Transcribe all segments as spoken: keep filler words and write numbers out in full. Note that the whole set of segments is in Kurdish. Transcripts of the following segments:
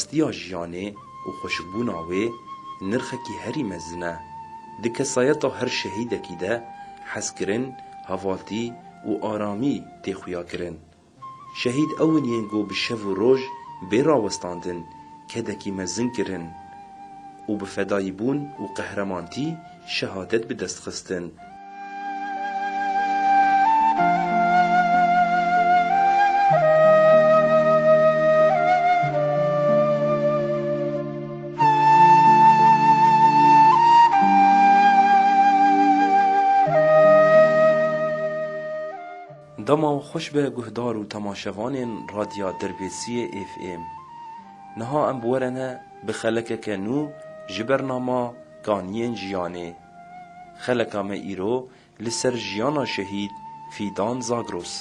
Rêxistintiya jiyanê û xweşikbûna wê nirxekî herî mezin e. Di kesayeta her şehîdekî de hezkirin, hevaltî û aramî tê xuyakirin. Şehîd ew in yên ku bi şev û roj bê rawestandin kedekî mezin kirin û bi fedayîbûn û qehremantî şehadet bi dest xistin. Dema we xweş be guhdar û temaşevanên Radya Dirbêsiyê F M. Niha em bi we re ne bi xelekeke nû ji bernama Kaniyên Jiyanê. Xeleka me îro li ser jiyana şehîd Fîdan Zagros.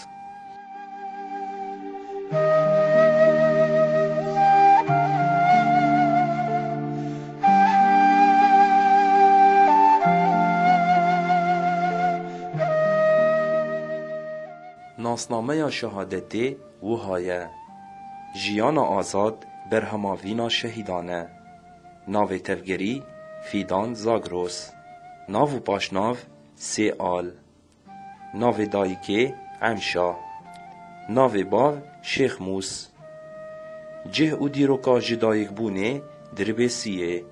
Nasnameya şehadetê wiha ye: Jiyana azad berhema vîna şehîdan e. Navê tevgerî Fîdan Zagros. Nav û paşnav Sê Al. Navê dayikê Emşa. Navê bav Şêx Mûs. Cih û dîroka ji dayikbûnê Dirbêsiyê.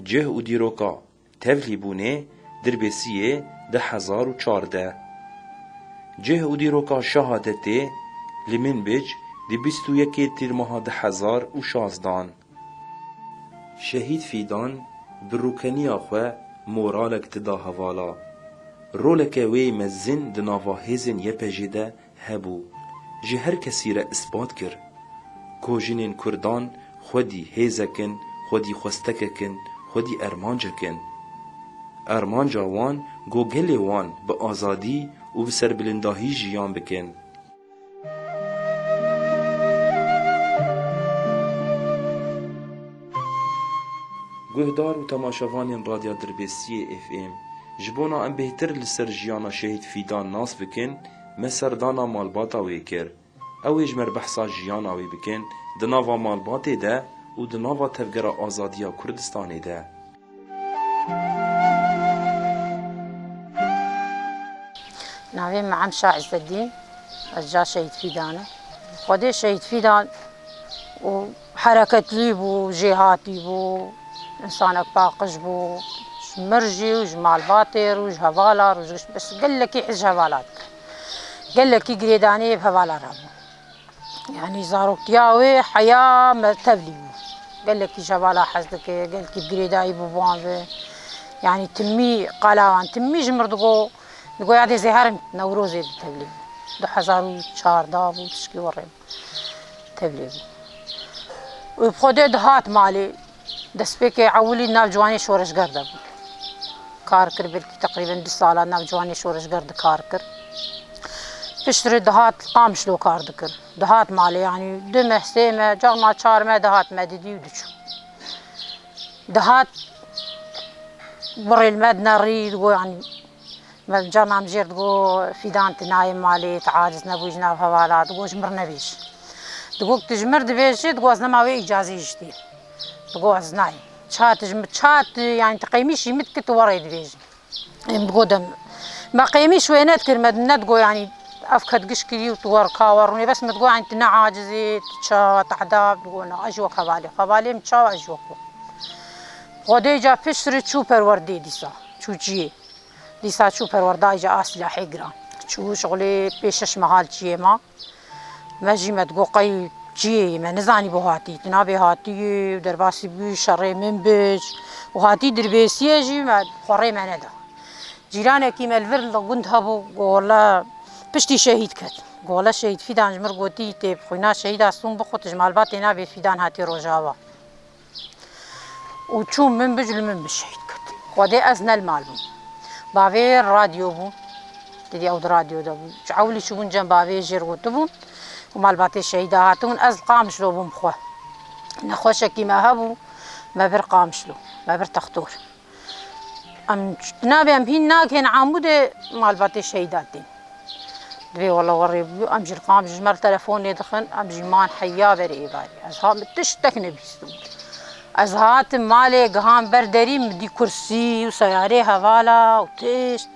Cih û dîroka tevlîbûnê Dirbêsiyê du hezar û çardeh. Cih û dîroka şehadetê li Minbic di bîst û yekê Tîrmeha du hezar û şazdan. Şehîd Fîdan bi rûkeniya xwe moralek dida hevala. Roleke wê mezin di nava hêzên Y P G de hebû. Ji her kesî re ispat kir ku jinên Kurdan xwedî hêzek in, xwedî xwestekek in, xwedî ermancek in. Ermanca wan ku gelê wan bi azadî û bi serbilindahî jiyan bikin. Guhdar û temaşevanên Radya Dirbêsiyê F M, ji bona em bêhtir li ser jiyana Şehîd Fîdan nas bikin, me serdana malbata wê kir. Ew ê ji me re behsa jiyana wê bikin, di nava malbatê de û di nava Tevgera Azadiya Kurdistanê de. Navê min Emşa Îzzedîn, ez ca Şehîd Fîdan im. Xwedê Şehîd Fîdan û hereketlî bû, jêhatî bû, însanek paqij bû, ji mir jî û ji malbatê re û ji hevala re û ji gelekî hez ji hevala dikir. Gelekî girêdaniyê bi hevala re bû. Yanî zaroktiya wê heya me tevlî bû. Gelekî ji hevala hez dike, gelekî girêdayî bû bi wan ve. Yanî timî qala wan, timî ji mir digo, digo yadê zêherim Newrozê di tevlî bû. Du hezar û çardeh bû, tişkî werê bû. Tevlî bû. Û bi Xwedê dihat malê. Destpêkê ewilî nav ciwanê şoreşger de bû. Kar kir, belkî teqrîben du sala nav ciwanê şoreşger de kar kir. Piştre dihat Qamişlo kar dikir. Dihat malê, yanî du meh, sê meh, carna çar meh dihat me didî û diçû. Dihat birê li me dinerî, digo, yanî, me carna em jêr digo, Fîdan, tu nayê malê, tu aciz nebûyî ji nav hevala, digo, ji mir nebêjî. Digo, tu ji mir dibêjî, digo, ez nema wê îcazê jî tê. Digo, ez nayê. Ça tu ji min, ça tu, yanî, tu qeymîşî min dikî, tu werê dibêjî. Em digo dem. Me qêmîş wê nedikir, me nedigo, yanî, ev kedgiş kirî û tu wer ka wer rûnê. Bes me digo, yanî, tu ne aciz î, tu ça, tu edab, digo, na, ez ji wek hevalê. Hevalê min çawa ez ji wek we. Xwedê ca piştre çû perwerdê dîsa. Çû ciyê. Dîsa çû perwerdayê ca a silahê giran. Çû şixulê pê şeş mehal ciyê ma. Me jî me digo qey ciyê yî, me nizanî bo hatî. Tu nabê hatî û derbasî bû şerê Minbic û hatî Dirbêsiyê jî me xwe rê me neda. Cîranekî me li vir li gund hebû, go wele piştî şehîd ket. Go wele Şehîd Fîdan ji mir gotî, tê bi xwîna şehîda stûn bixwe, tu ji malbatê nabê Fîdan hatî Rojava. Û çûm Minbic, li Minbic şehîd ket. Xwedê ez ne li mal bûm. Bavê radyo bû. Didî ew di radyo de bû. Ji ewilî çûbûn cem bavê jêr gotibûn ku malbatê şehîda hatibûn, ez li Qamişlo bûm xwe. Nexweşekî me hebû, me bir Qamişlo, me bir Textor. Em ç-, nabê em hîn nagihên Amûdê malbatê şehîda tên. Divê wela werê bû, em jî li qam ji me telefonê dixin, em jî man heya berê êvarê. Ez ha min tiştek nebîstibû. Ez hatim malê, giham ber derî, min dî kursî û seyarê hevala û tişt.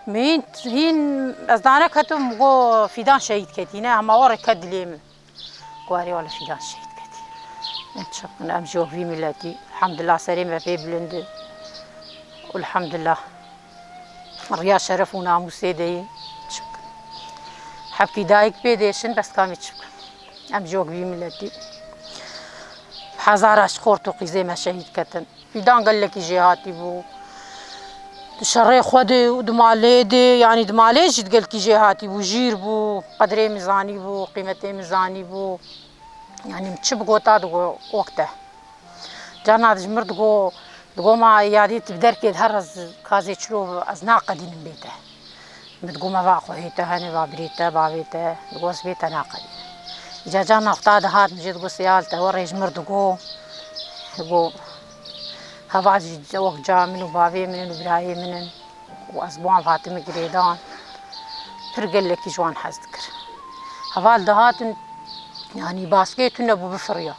Min hîn, hîn ez dane ketim, min got, Fîdan şehîd ketîne, hema werê ket dilê min. Warê wala Fîdan şehîd ketî. Em çi bikin, em jî wek vî miletî, elhamdulillah, serê me pê bilind e. Û elhamdulillah, riya şeref û namûsê de yî. Çi bikin? Hepkî dayik pê dêşin, bes kamî çi bikin? Em jî wek vî miletî. Hezara ji xort û qîzê me şehîd ketin. Fîdan gelekî jêhatî bû. Di şerê xwe de û di malê de, yanî di malê jî di gelkî jêhatî bû, jîr bû, qedrê min zanî bû, qîmetê min zanî bû. Yanî min çi bigota digo wek te. Carna ji mir digo, digo ma yadê tu bi derkê de her ez kazê çilo ez naqedînim bê te. Min digot, me va xwehê te hene, va birê te, bavê te, digot, ez bê te naqedînim. Îca carna xwe ta dihat, min jê digot, seyal te, werê ji mir digot, digot, heval jî wek ca min û bavê min in û birayê min in û ez bi wan hatime girêdan. Pir gelekî ji wan hez dikir. Heval dihatin, yanî baskê tune bû bifiriya.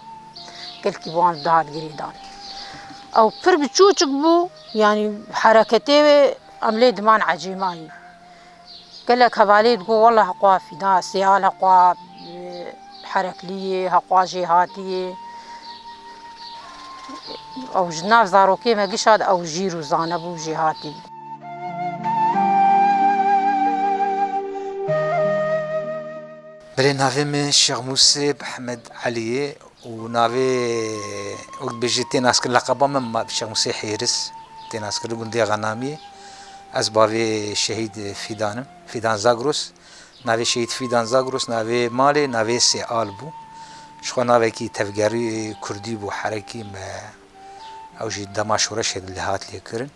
Gelkî bi wan dihat girêdan. Ew pir biçûçik bû, yanî hereketê wê em lê diman ecêmayî. Gelek hevalê digot, wela heqwa Fîda, Sêal heqwa, e, herekliyê, heqwa jêhatiyê. Ew ji nav zarokê me gişa de ew jîr û zane bû, jêhatî bû. Belê, navê min Şêx Mûsê Mihemed Elî ye û navê, wek dibêjî, tê naskirin, leqeba min ma Şêx Mûsê Hêris tê naskirin, gundê Xenamiyê. Ez bavê şehîd Fîdan im, Fîdan Zagros. Navê şehîd Fîdan Zagros, navê malê, navê Sêal bû. Ji xwe navekî tevgerî kurdî bû, herekî me, ew jî dema şoreşê li hat lêkirin.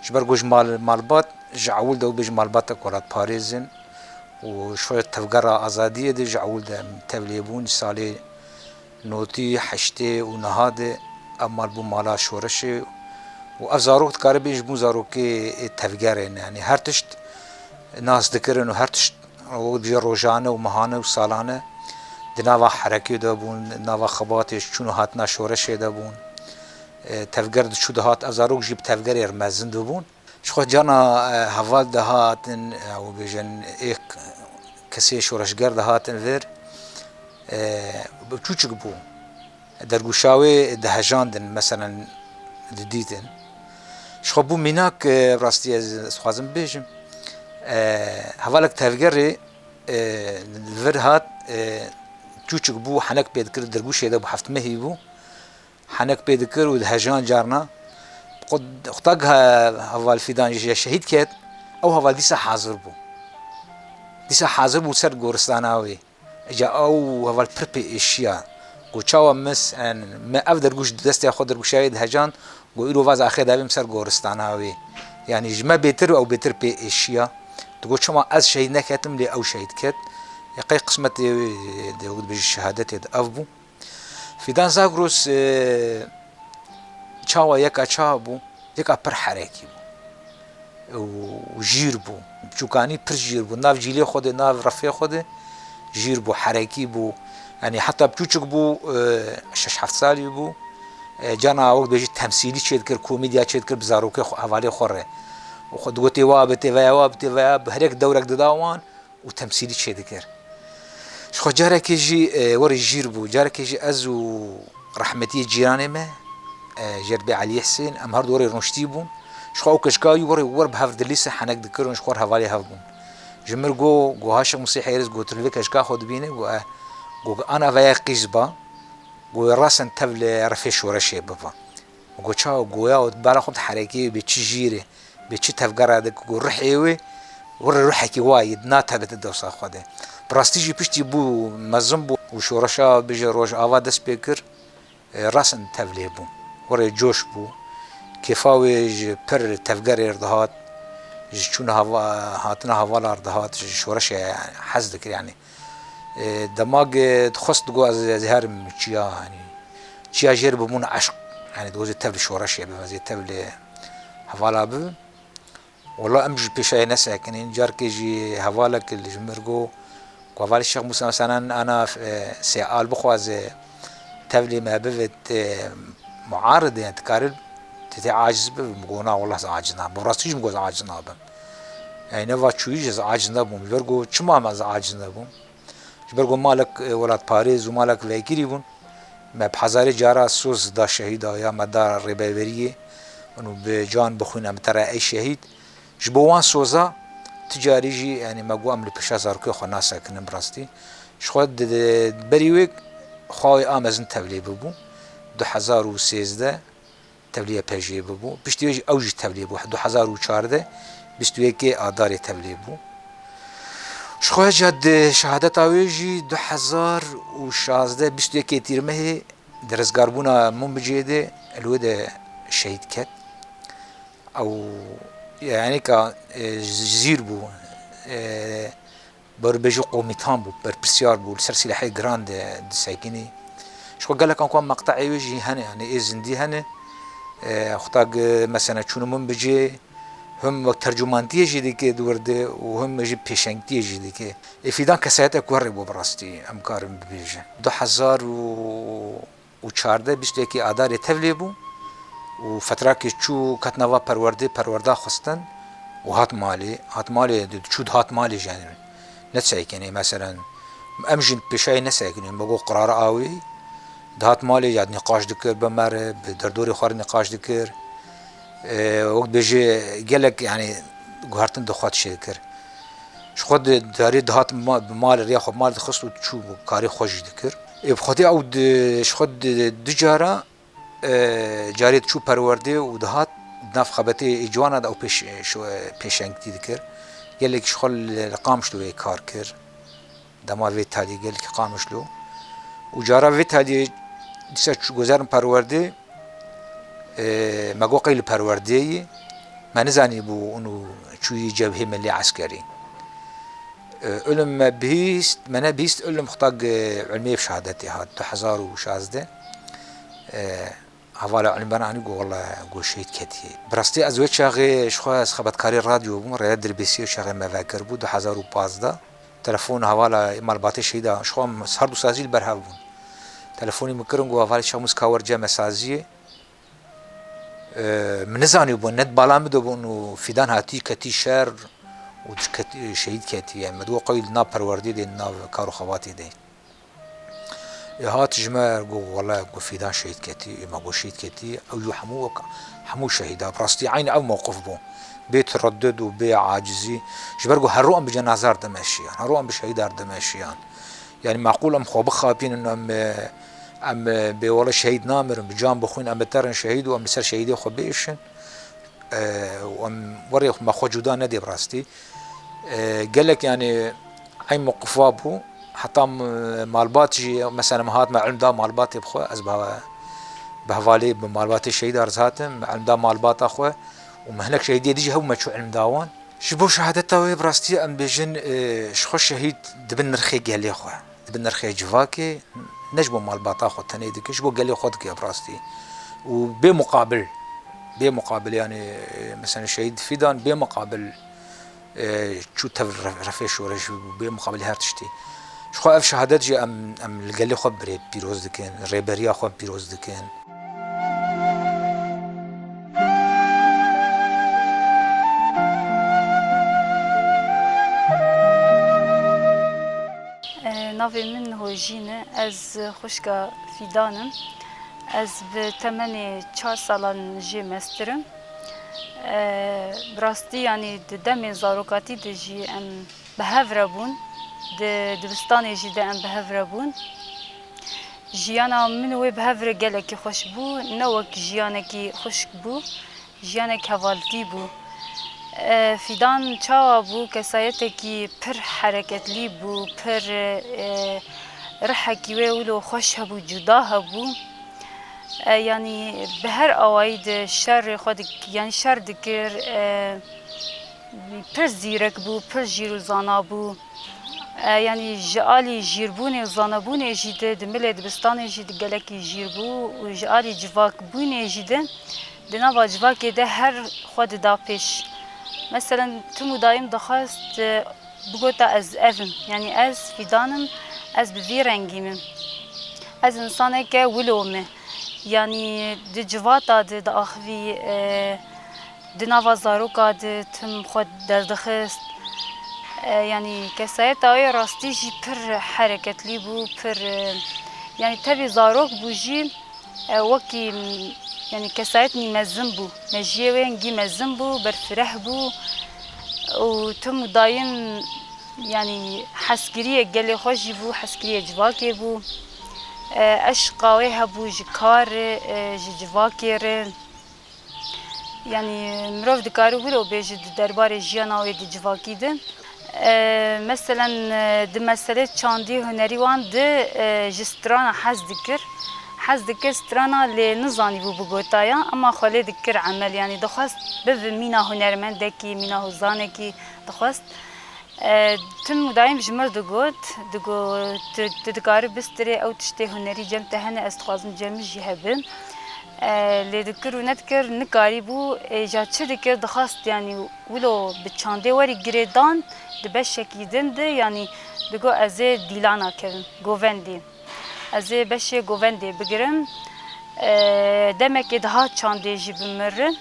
Ji ber ku ji mal-, malbat, ji ewil de wê bêjin malbatek welatparêz in û ji xwe tevgera azadiyê de ji ewil de em tevlê bûn. Salê notî heştê û niha de ev mal bû mala şoreşê û ev zarok dikare bêjin bûn zarokê tevgerê ne. Yanî her tişt nas dikirin û her tişt wek bêjin rojane û mehane û salane di nava herekê de bûn, di nava xebatê, çûn û hatina şoreşê de bûn. E, tevger diçû dihat, ev zarok jî bi tevgerê re mezin dibûn. Ji xwe carna, e, heval dihatin, e, û bêjin ê kesê şoreşger dihatin vir, e, bi çûçik bû. Dergûşa wê dihejandin, meselen, didîtin. Ji xwe bû mînak, e, rastî ez, ez dixwazim bibêjim. E, hevalek tevgerê, e, li vir hat, e, çûçik bû, henek pê dikir, dergûşê de bû, heft mehî bû. Henek pê dikir û dihejan carna. Xwe, xwe ta giha heval Fîdan jî şehîd ket, ew heval dîsa hazir bû. Dîsa hazir bû ser goristana wê. Îca ew heval pir pê êşiya. Got, çawa min, me ev dergûş di destê xwe dergûşa wê dihejand, got, îro vaz axê davêm ser goristana wê. Yanî ji me bêtir û ew bêtir pê êşiya. Digot, çima ez şehîd neketim, lê ew şehîd ket. Ya qey qismetê wê de, wek dibêjî, şehadetê de ev bû. Fîdan Zagros, e, çawa yeka çawa bû? Yeka pir herekî bû. Û jîr bû. Biçûkanî pir jîr bû. Nav cîlê xwe de, nav refê xwe de jîr bû, herekî bû. Yanî heta biçûçik bû, e, şeş heft salî bû. E, carna wek bêjî temsîlî çêdikir, komedya çêdikir bi zarokê xwe, hevalê xwe re. Û xwe digotê, wa bitê veya, wa bitê veya, bi herek dewrek dida wan û temsîlî çêdikir. Ji xwe carekê jî, e, werê jîr bû. Carekê jî ez û rehmetiyê cîranê me, e, Jêrdbê Elî Hisên, em her du werê rûniştî bûn. Ji xwe ew keçika wî werê wer bi hev dilîse henek dikirin, ji xwe re hevalê hev bûn. Ji mir got, got, ha Şêx Mûsê Hêris, got, tu li vê keçika xwe dibînî? Got, e. Got, ana veya qîz ba. Got, wê rasen tev li refê şoreşê biba. Got, çawa? Got, ya, bala xwe diherekê, bê çi jîr e, bê çi tevgera de, got, ruhê wê, were ruhekî wa ye, natebite dewsa xwe de. Bi rastî jî piştî bû, mezin bû û şoreşa, bêje, Rojava dest pê kir, e, rasen tevlê bû. Were coş bû. Kêfa wê ji pir tevgerê re dihat, ji çûna hava-, hatina hevala re dihat, ji şoreşê hez dikir, yanî. E, dema ge dixwest digot, ez, ez herim çiya, yanî, çiya jêr bibûn eşq. Yanî, digot, ez ê tev li şoreşê bibim, ez ê tev li hevala bibim. Wela em ji pêşayê nesekinîn. Carkê jî hevalek li ji min got, ku hevalê Şêx Mûsa, meselen, ana, e, sê al bixwaze tevlê me bivit, e, muarid e, yani, dikare tu tê aciz bibî? Min got, na, wela ez aciz nabim. Bi rastî jî min got, ez aciz nabim. Yani, nava çûyî jî ez aciz nebûm. Ji ber ku çima me ez aciz nebûm? Ji ber ku malek, e, welatparêz û malek vekirî bûn. Me bi hezarê cara soz da şehîda ya me da rêbeberiyê. Û bi can, bi xwîn em bi te re ey şehîd. Ji bo wan soza ti carî jî, yani, me got, em li pêşa zarokê xwe nasekinin bi rastî. Ji xwe di, di, berî wê xwe wê a mezin tevlê bibû. Du hezar û sêzdeh tevliya pejiyê bibû. Piştî wê jî ew jî tevlê bû. Du hezar û çardeh, bîst û yekê Adarê tevlê bû. Ji xwe ca di şehadeta wê jî du hezar û şazdeh, bîst û yekê Tîrmehê di rizgarbûna Minbicê de li wê de şehîd ket. Ew, yani ka, e, zîr bû, e, berbêjî komîtan bû, berpirsiyar bû, li ser sîlehê giran de disekinî. Ji xwe gelek ankuan meqteyê wê jî hene, yani ê zindî hene. E, xwe ta gi-, mesela çûnû Minbicê, him wek tercumantiyê jî dike di wir de û him jî pêşengtiyê jî dike. Ê Fîdan kesayeteke ku herî bû bi rastî, em karin bibêjin. Du hezar û û çardeh, bîst û yekê Adarê tevlê bû û fetrakê çû ket nava perwerdê, perwerda xwestin û hat malê. Hat malê, çû dihat malê jî, yani, ne çeykenê, meselen, em jî pêşayê nesekinê, me got qirara awê, dihat malê ya nîqaş dikir, bi me re, bi derdorê xwe re nîqaş dikir. E, wek dibêje gelek, yani, guhertin di xwe dişê dikir. Ji xwe di darê dihat ma-, bi malê, rêya xwe bi malê dixist û diçû karê xwe jî dikir. Ê bi xwedê ew di, ji xwe di, du cara, e, carê diçû perwerdê û dihat di nav xebetê ê ciwana de ew pêş-, şo-, pêşengtî dikir. Gelekî ji xwe li, li Qamişlo wê kar kir. Dema vê talî gelekî Qamişlo. Û cara vê talî dîsa çû guzerin perwerdê, E, me got qey li perwerdeyê, me nizanîbû ûnû çûyî cebhê milî eskerî. E, ilm me bihîst, me nebihîst, ilm xwe ta gi ilmê bi şehadetê hat, du hezar û şazdeh. E, hevala ilm ben anî got, wele got şehîd ketiye. Bi rastî ez wê çaxê ji xwe ez xebatkarê radyo bûm, Rêya Dirbêsiyê çaxê me vekiribû, du hezar û pazdeh. Telefon hevala malbatê şehîda, ji xwe em her du sazî li ber hev bûn. Telefonî min kirin, got, hevalê Şex Mûs ka wer cem me saziyê. E, min nizanîbû, ne di bala min de bûn û Fîdan hatî ketî şer û diş ketî, şehîd ketî. Em, min digot qey li nav perwerdê de, li nav kar û xebatê de. E, hat ji me got, wele, got, Fîdan şehîd ketî, e, me got, şehîd ketî. Ew jî hemû wek, hemû şehîda. Bi rastî eynî ev mewqif bû. Bê tereddud û bê acizî. Ji ber ku her ro em bi cenaza re dimeşiyan, her ro em bi şehîda re dimeşiyan. Yani maqûl em xwe bixapînin, em, em bê wele şehîd namirin, bi can bixwîn, em biterin şehîd û em li ser şehîdê xwe biêşin. E, û em werê me xwe cuda nedê bi rastî. E, gelek yani eyn mewqif wa bû. Heta m-, malbat jî, mesela min hat me ilm da malbatê bi xwe, ez bi, bi hevalê, bi malbatê şehîda re hatim, me ilm da malbata xwe û me hinek şehîdiyê dî jî hebû me çû ilm da wan. Ji bo şehadeta wê bi rastî em bêjin, e, ji xwe şehîd dibin nirxê gelê xwe, dibin nirxê civakê, ne ji bo malbata xwe tenê dike, ji bo gelê xwe dike bi rastî. Û bê muqabil, bê muqabil, yani, e, mesela şehîd Fîdan bê muqabil, e, çû tev re-, refê şoreş bû, bê muqabil her tiştî. Ji xwe ev şehadet jî em, em li gelê xwe bi rê pîroz dikin, rêberiya xwe pîroz dikin. E, navê min Hojîn e. Ez xwişka Fîdan im. Ez bi temenê çar salan jê mestir im. E, bi rastî, yanî di demê zarokatî de jî em bi hev re bûn, di dibistanê jî de em bi hev re bûn. Jiyana min û wê bi hev re gelekî xweş bû, ne wek jiyanekî xwişk bû, jiyanek hevaltî bû. E, Fîdan çawa bû? Kesayetekî pir hereketlî bû, pir, e, rihekî wê wilo xweş hebû, cuda hebû. E, yanî bi her awayî de şerê xwe dik-, yanî şer dikir, e, pir zîrek bû, pir jîr û zana bû. E, yanî ji alî jîrbûnê û zanabûnê jî de, di milê dibistanê jî de gelekî jîr bû û ji alî civakbûnê jî de, di nava civakê de her xwe dida pêş. Meselen, tim û dayim dixwest, e, bigota ez ev im. Yanî ez Fîdan im, ez bi vî rengî me. Ez însaneke wilo me. Yanî di civata de diaxivî, e, di nava zaroka de tim xwe derdixist. E, yanî kesayeta wê rastî jî pir hereketlî bû, pir, e, yanî tevî zarok bû jî, e, wekî, yanî kesayetnî mezin bû. Mejiyê wê hingî mezin bû, berfireh bû û tim û dayim, yanî hezkiriyê gelê xwe jî bû, hezkiriyê civakê bû. E, eşqa wê hebû ji kar re, e, ji civakê re. Yanî mirov dikare wilo bêje di derbarê jiyana wê di civakî de. E, meselen, e, di meselê çandî hunerî wan de, e, ji strana hez dikir. Hez dikir strana lê nizanîbû bigota ya, ema xwe lê dikir emel. Yanî dixwest bibe mîna hunermendekî, mîna hozanekî dixwest. E, tim û dayim ji mir digot, digot, tu, tu dikarî bistirê ew tiştê hunerî cem te hene, ez dixwazim cem min jî hebe. E, lê dikir û nedikir nikarîbû, e, ja çi dikir dixwast, yanî wilo bi çandê werî girêdan di beşekî din de, yanî digot ez ê dîlana kevim, govendê. Ez ê beşê govendê bigirim. E, demekê dihat çandê jî bi mir re.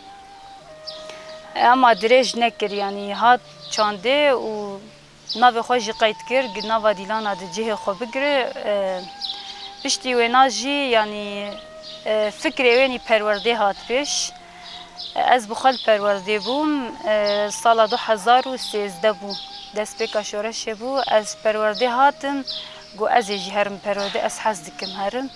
Ema dirêj nekir, yanî hat çandê û navê xwe jî qeyd kir, gi nava dîlana di cihê xwe bigire. E, piştî wêna jî, yanî, e, fikrê wênî perwerdê hat pêş. Ez bi xwe li perwerdê bûm, e, sala du hezar û sêzdeh bû, destpêka şoreşê bû. Ez perwerdê hatim, got ez ê jî herim perwerdê, ez hez dikim herim.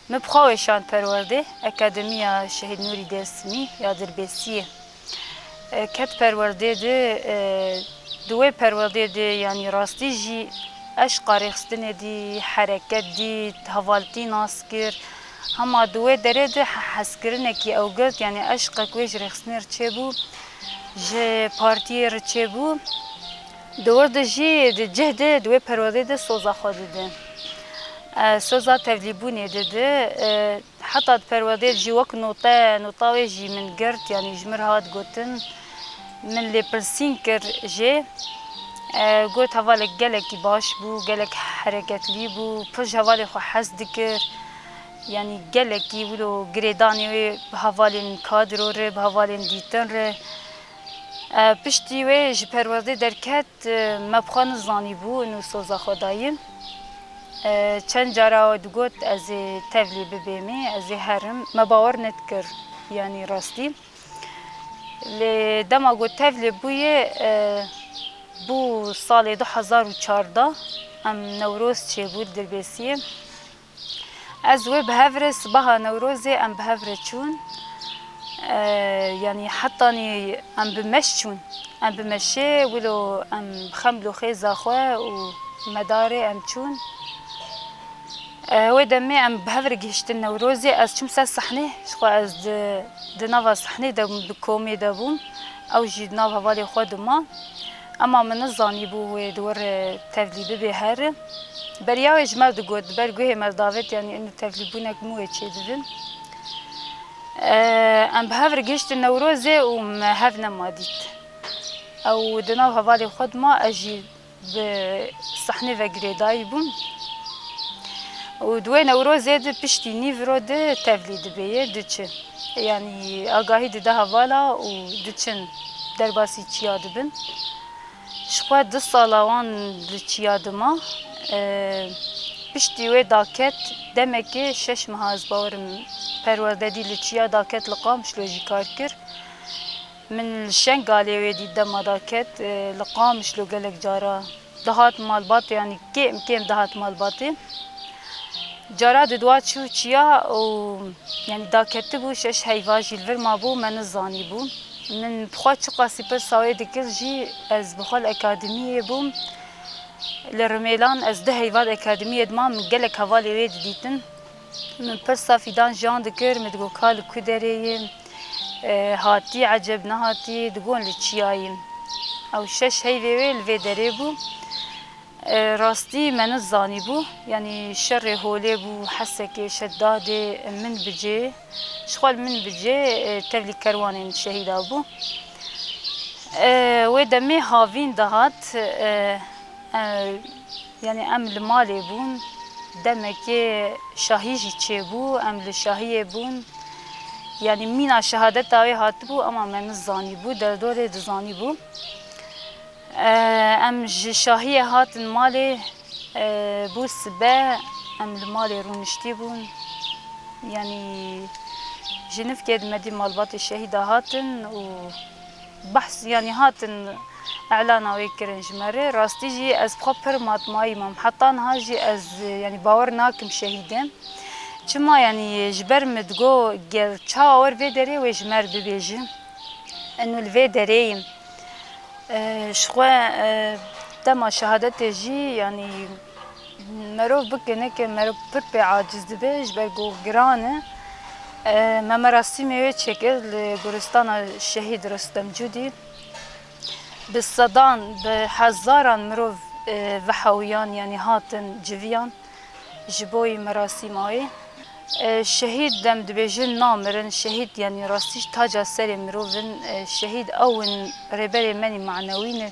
Min bi xwe weşand perwerdê, Akademiya Şehîd Nûrî Dêrsimî ya Dirbêsiyê. E, ket perwerdê de, e, di wê perwerdê de, yanî rastî jî eşqa rêxistinê dî, hereket dît, hevaltî nas kir. Hema di wê derê de he-, hezkirinekî ew girt, yanî eşqek wê ji rêxistinê re çêbû, ji partiyê re çêbû. Di wir de jî di cih de, di wê perwerdê de soza xwe dide. E, soza tevlîbûnê dide. E, heta di perwerdê de jî wek note, nota wê jî min girt, yanî ji min re hat gotin. Min lêpirsîn kir jê. E, got hevalek gelekî baş bû, gelek hereketlî bû, pir ji hevalê xwe hez dikir. Yanî gelekî wilo girêdanê wê bi hevalên kadro re, bi hevalên dîtin re. E, piştî wê ji perwerdê derket, e, me bi xwe nizanîbû û soza xwe dayî. E, çend cara digot ez ê tevlî bibêmê, ez ê herim. Me bawer nedikir, yanî rastî. Lê dema got tevlê bûye, e, bû salê du hezar û çardeh, em Newroz çêbû li Dirbêsiyê. Ez wê bi hev re sibaha Newrozê em bi hev re çûn. E, yanî hetanî em bi meş çûn. Em bi meşê wilo em bi xem lo xêza xwe û medarê em çûn. E, wê demê em bi hev re gihiştin Newrozê. Ez çûm ser sehnê, ji xwe ez di, di nava sehnê de bûm, di komê de bûm. Ew jî di nav hevalê xwe dima. Ema min nizanîbû wê di wir re tevlî bibê here. Beriya wê ji me digot, di ber guhê me davêt, yanî ino tevlîbûnek min wê çêdibin. E, em bi hev re gihiştin Newrozê û me hev nema dît. Ew di nav hevalê xwe dima, ez jî bi sehnê ve girêdayî bûm. Û di wê Newrozê de piştî nîvro de tevlî dibê ye, diçe. Yanî agahî dide hevala û diçin derbasî çiya dibin. Ji xwe du sala wan li çiya dima. E, piştî wê daket, demekê şeş meha ez bawerim perwerdedî li çiya daket, li Qamişlo jî kar kir. Min li Şengalê wê dît dema daket, e, li Qamişlo gelek cara dihat malbatê, yanî kêm kêm dihat malbatê. Cara di dua çû çiya û, yanî daketibû, şeş heyva jî li vir mabû, me nizanîbû. Min bi xwe çiqasî pirsa wê dikir jî, ez bi xwe li akademiyê bûm. Li Rimêlan ez du heyva di akademiyê dimam, min gelek hevalê wê didîtin. Min pirsa Fîdan Jiyan dikir, min digot ka li ku derê yî, e, hatî, eceb nehatî, digon li çiya yî. Ew şeş heyvê wê li vê derê bû. E, rastî me nizanîbû, yanî şerê holê bû, Hesekê, Şedadê, min bi cê, ji xwe li min bi cê, e, tevlî kerwanên şehîda bû. E, wê demê havîn dihat, e, e, yanî em li malê bûn, demekê şahî jî çêbû, em li şahiyê bûn. Yanî mîna şehadeta wê hatibû, ema me nizanîbû, derdorê dizanîbû. E, em ji şahiyê hatin malê, e, bû sibe, em li malê rûniştî bûn. Yanî ji nifkê di me dî malbatê şehîda hatin û behs, yanî hatin elana wê kirin ji me re. Rastî jî ez bi xwe pir matmayî mam. Heta niha jî ez, yanî bawer nakim şehîdê. Çima, yanî ji ber min digo, gel çawa wer vê derê wê ji me re bibêje. Eno li vê derê yim. E, ji xwe, e, dema şehadetê jî, yanî merov bike neke, merov pir pê aciz dibe, ji ber ku giran e. E, me merasîmê wê çêkir li goristana şehîd Rustem Cûdî. Bi sedan, bi hezaran mirov, e, vehewiyan, yanî hatin civiyan ji bo yî merasîma wê. E, şehîd dem dibêjin namirin, şehîd yanî rastî taca serê mirov in, e, şehîd ew in, rêberê me nî manewî ne.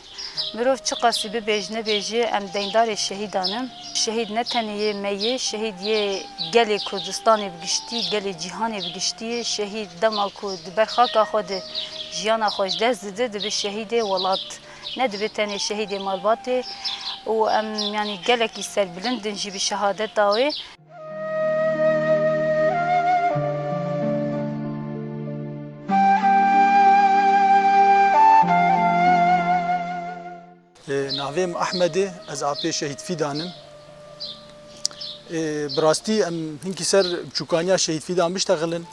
Mirov çiqasî bibêj nebêje, em deyndarê şehîdan in. Şehîd ne tenê yê me yê, şehîd yê gelê Kurdistanê bi giştî, gelê cîhanê bi giştî ye. Şehîd dema ku di ber xaka xwe de jiyana xwe ji dest dide, dibe şehîdê welat. Nedibe tenê şehîdê malbatê û em, yanî, gelekî serbilind in jî bi şehadeta wê. Ê, navê min Ehmed e, ez apê Şehîd Fîdan im. Ê, bi rastî em hinkî ser çûkaniya Şehîd Fîdan biştexilin.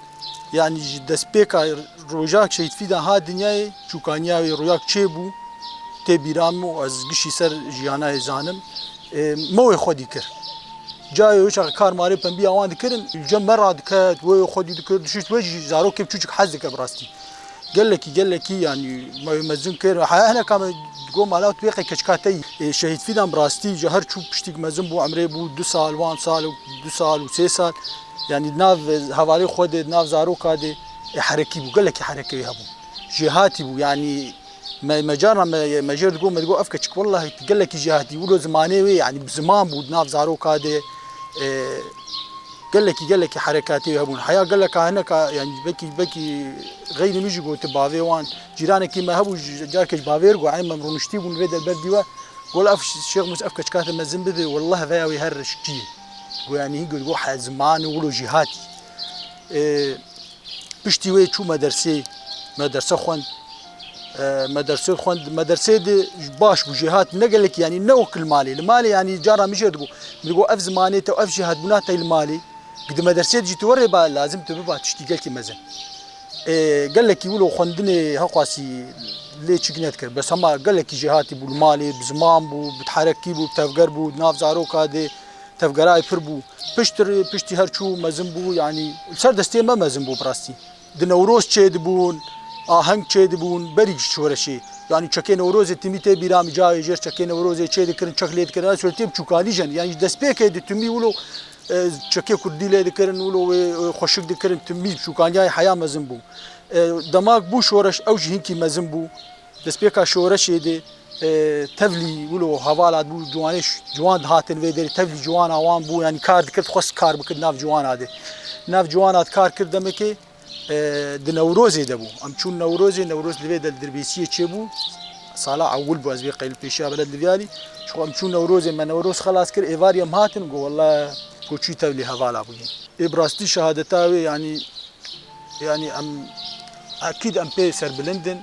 Yanî ji destpêka roja Şehîd Fîdan hat dinyayê, çûkaniya wê royak çêbû, tê bîra min û ez gişî ser jiyana wê zanim. Ê, me wê xwedî kir. Cayê wê çaxê kar marê pembiya wan dikirin, li cem me radiket, wê wê xwedî dikir, dişt wê jî zarokê biçûçik hez dike bi rastî. Gelekî, gelekî, yanî, me wê mezin kir. Heya hineka me digo mala tu bêqe keçika te yî. Ê, Şehîd Fîdan bi rastî ji her çû piştîk mezin bû, emrê bû du sal, wan sal û du sal û sê sal. Yanî, di nav hevalê xwe de, di nav zaroka de, ê, herekî bû, gelekî hereke wê hebû. Jêhatî bû, yanî, me, me carna me, me jêr digo, me digo, ev keçik, wellahî, gelekî jêhatî, wilo zimanê wê, yanî, bi ziman bû, di nav zaroka de, ê, Gelekî, gelekî herekatê wê hebûn. Heya geleka hineka, yanî belkî, belkî xeyrî min jî gotin bavê wan. Cîranekî me hebû, ji, carkê ji bavê re got, em rûniştî bûn vê der ber dîwar. Got, "Ev Şêx Mûs, ev keçika te mezin bibe, welleh veya wê her reşkî." Got, yanî hîn got, got, "He, ziman û wilo jî hatî." Ê, Piştî wê çû medersê, me derse xwend. E, me dersê xwend, me dersê de baş bû, jêhat ne gelekî, yanî ne wek li malê. Li malê, yanî cara min jê digo, min digo, "Ev zimanê te, ev jêhatbûna te li malê, di medersê de jî tu werê ba, lazim tu biba tiştî gelkî mezin." E, gelekî wilo xwendinê heqwasî lê çik nedikir. Bes hema gelekî jêhatî bû li malê, bi ziman bû, bi herekî bû, bi tevger bû, di nav zaroka de tevgerayê pir bû. Piştir, piştî her çû mezin bû, yanî li ser destê me mezin bû bi rastî. Di Newroz çêdibûn, aheng çêdibûn, berî şoreşê. Yanî çekê Newrozê timî tê bîra min, cayê jêr çekê Newrozê çêdikirin, çek lê dikirin. Ez têm çûkanî jen. Yanî destpêkê di timî wilo, e, çekê kurdî lê dikirin, wilo wê, e, xweşik dikirin, timî çûkaniyayê heya mezin bû. E, demak bû şoreş, ew jî hinkî mezin bû. Destpêka şoreşê de, e, tevlî wilo heval hatibû, ciwanê ş-, ciwan dihatin vê derê, tevlî ciwana wan bû, yanî kar dikir, dixwest kar bikir nav ciwana de. Nav ciwana de kar kir demekê, e, di Newrozê de bû. Em çûn Newrozê, Newroz li vê de li Dirbêsiyê çêbû. Sala ewil bû, ez vê qey li pêşiya beled li viyarî. Ji xwe em çûn Newrozê, me Newroz xelas kir, êvarî em hatin, got, "Wele koçî tevlî hevala bûyî." Ê bi rastî şehadeta wê, yanî Yanî em, ekîd em pê serbilind in.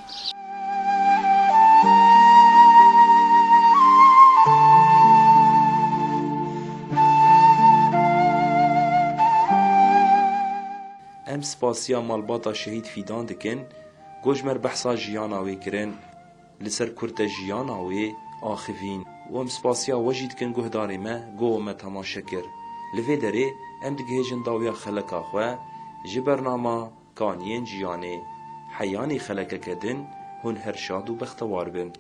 Em spasiya malbata Şehîd Fîdan dikin, ku ji me re behsa jiyana wê kirin. Li ser kurte jiyana wê axivîn û em spasiya we jî dikin guhdarê me, ku me temaşe kir. Li vê derê em digihêjin dawiya xeleka xwe, ji bernama Kaniyên Jiyanê. Heyanî xelekeke din, hûn her şad û bextewar bin.